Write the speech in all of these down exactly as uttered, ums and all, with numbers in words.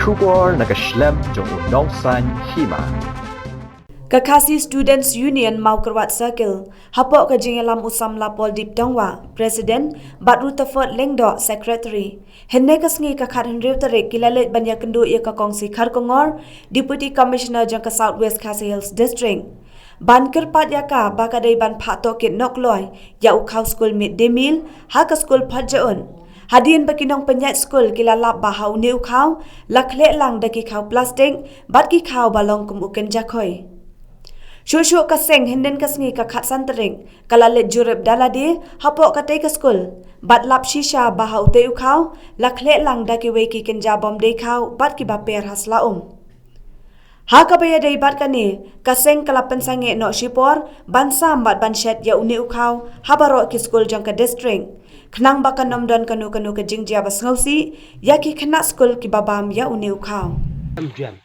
Khubor na ka shlem jong u nongsan hima. Ka Khasi Students Union Mawkyrwat Circle, hapoh ka jingïalam u Samla Poldip Tongwa, President, bad Rutherford Lyngdoh, Secretary, hynne ka sngi ka khathynriew tarik ki la leit ban ïakynduh ïa ka Kong C. Kharkongor, Deputy Commissioner jong ka South West Khasi Hills District. Ban kyrpad ïa ka ba ka dei ban phah tohkit noh kloi ïa u khaw skul mid day meal ha ka skul Phadjaun. Hadien ba ki nongpynïaid skul ki la lap ba ha une u khaw la khleh lang da ki khaw plastik bad ki khaw ba long kum u kynja khoi. Shuh shuh ka seng, hynnin ka sngi ka khatsan tarik, ka la leit jurip da lade hapoh katei ka skul bad lap shisha ba ha utei u khaw la khleh lang da kiwei ki kynja bym dei khaw bad kiba per ha sla um. Ha kaba ïadei bad kane, ka seng ka la pynsangeh noh shipor ban sam bad ban shet ïa une u khaw ha baroh ki skul jong ka district, khnang ba kan ym don kano kano ka jingjia ba sngewsih ïa ki khynnah skul kiba bam ïa une u khaw. Em jan.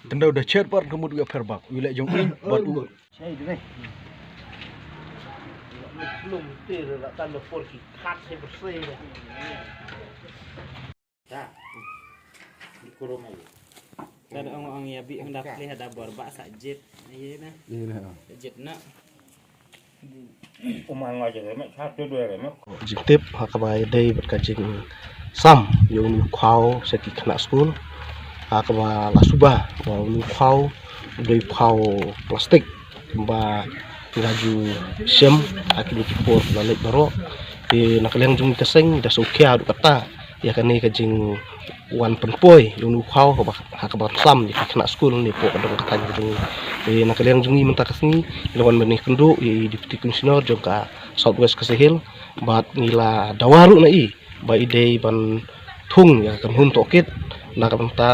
Tendau da chet par ka mut ga per bak. U leh jong i bad u. Tad ong ong ïa bi ong dap leh da bor ba sa jit. Ïa na. Ïa na. Jit na. Jingtip ha kaba ïadei bad ka jingsam ïa une u khaw sha ki khynnah skul, ha kaba la suba ba une u khaw u dei u khaw plastik kumba nga ju shem ha kine ki por la leit baroh. Te na ka liang jong ngi ka seng da sngewkhia haduh katta ïa kane ka jingwan pynpoi ïa une u khaw ha kaba, ha kaba sam ïa ki khynnah skul ne poh ka dong ka thaiñ ka jong ngi. Te na ka liang jong ngi mynta ka sngi ngi la wan ban ïakynduh ïa i Deputy Commissioner jong ka South West Khasi Hills bad ngi la dawa ruh na i ba i dei ban thung ïa ka kynhun tohkit na ka bynta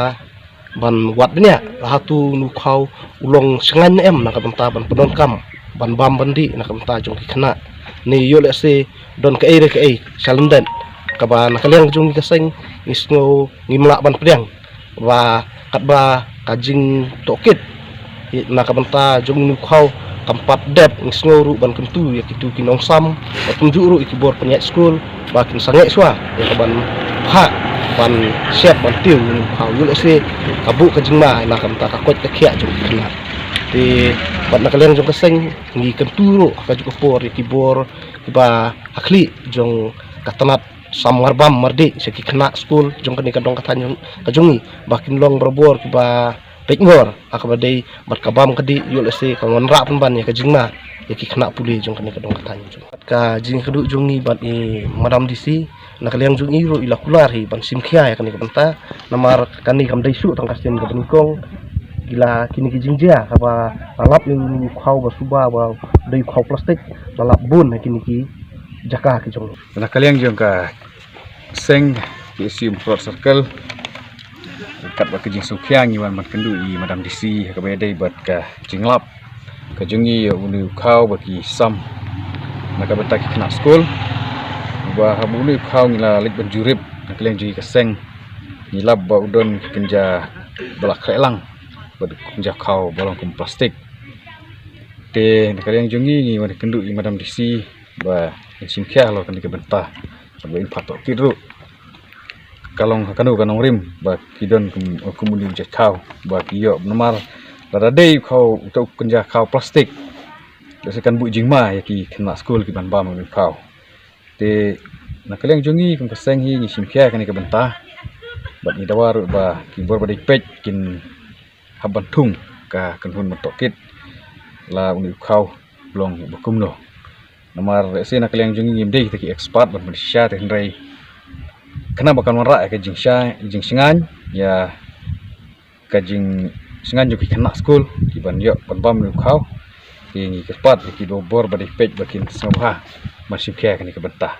ban wad bniah la hato une u khaw u long shngaiñ ne em na ka bynta ban pyndonkam ban bam ban dih na ka bynta jong ki khynnah. Ne ïoh lehse don kaei re kaei shalyndet kaba na ka liang jong ngi ka seng ngi sngew ngim lah ban pdiang ba katba ka jingtohkit na ka bynta jong une u khaw kam pat dep, ngi sngew ruh ban kyntu ïa kitu ki nongsam bad kumjuh ruh ïa ki bor pynïaid skul ba kin sangeh shuwa ïa ka ban phah ban shet ban tiew une u khaw. Ïoh lehse ka buh ka jingma na ka bynta ka koit ka khiah jong ki khynnah. Te bad na ka liang jong ka seng ngi kyntu ruh ha kajuh ka por ïa ki bor kiba ha khlieh jong ka tnat sam marbam mardih sha ki khynnah skul jong kane ka dong ka thaiñ jong, ka jong ngi ba kin long barabor kiba peit ngor ha kaba dei bad ka bam ka dih, ïoh lehse kan wanrah pynban ïa ka jingma ïa ki khynnah pule jong kane ka dong ka thaiñ jong ngi. Ka jingïakynduh jong ngi bad i Madam D C na ka liang jong i ruh i la kular hi ban shim khia ïa kane ka bynta namar kane kam dei shuh tang ka sien kaba nyngkong. Ki la kine ki jingjia kaba la lap ïa une u khaw ba suba ba dei u khaw plastik la lap bun ha kine ki jaka ki jong ngi. Na ka liang jong ka seng P S C Umkrot Circle, katba ka jingsngewkhia ngi wan ban kynduh i Madam D C ha kaba ïadei bad ka jinglap ka jong ngi ïa une u khaw ba ki sam na ka bynta ki khynnah skul. Ba haba une u khaw ngi la leit ban jurip na ka liang jong ngi ka seng ngi lap ba u don ki kynja ba la khleh lang bad kynja khaw ba long kum plastik. Te na ka liang jong ngi ngi wan kynduh i Madam D C ba ngin shim khia halor kane ka bynta ba in phah tohkit ruh. Ka long ha kano ka nongrim ba ki don kum, kum une u jait khaw ba ki ïoh namar lada dei u khaw uta u kynja khaw plastik lehse kan buh jingma ïa ki khynnah skul ki ban bam une u khaw. Te na ka liang jong ngi kum ka seng hi ngi shim khia kane ka bynta bad ngi dawa ruh ba ki bor ba dei peit kin hap ban thung ka kynhun ban tohkit la une u khaw long ba kumno. Namar lehse na ka liang jong ngi ngim dei kita ki expert ban pynshisha te hynrei khnang ba kan wanrah ïa ka jingsha, jingsngaiñ ïa ka jingsngaiñ jong ki khynnah skul ki ban ïoh ban bam une u khaw. Te ngi kyrpad ïa ki bor ba dei peit ba kin sngewbha ban shim khia kane ka bynta.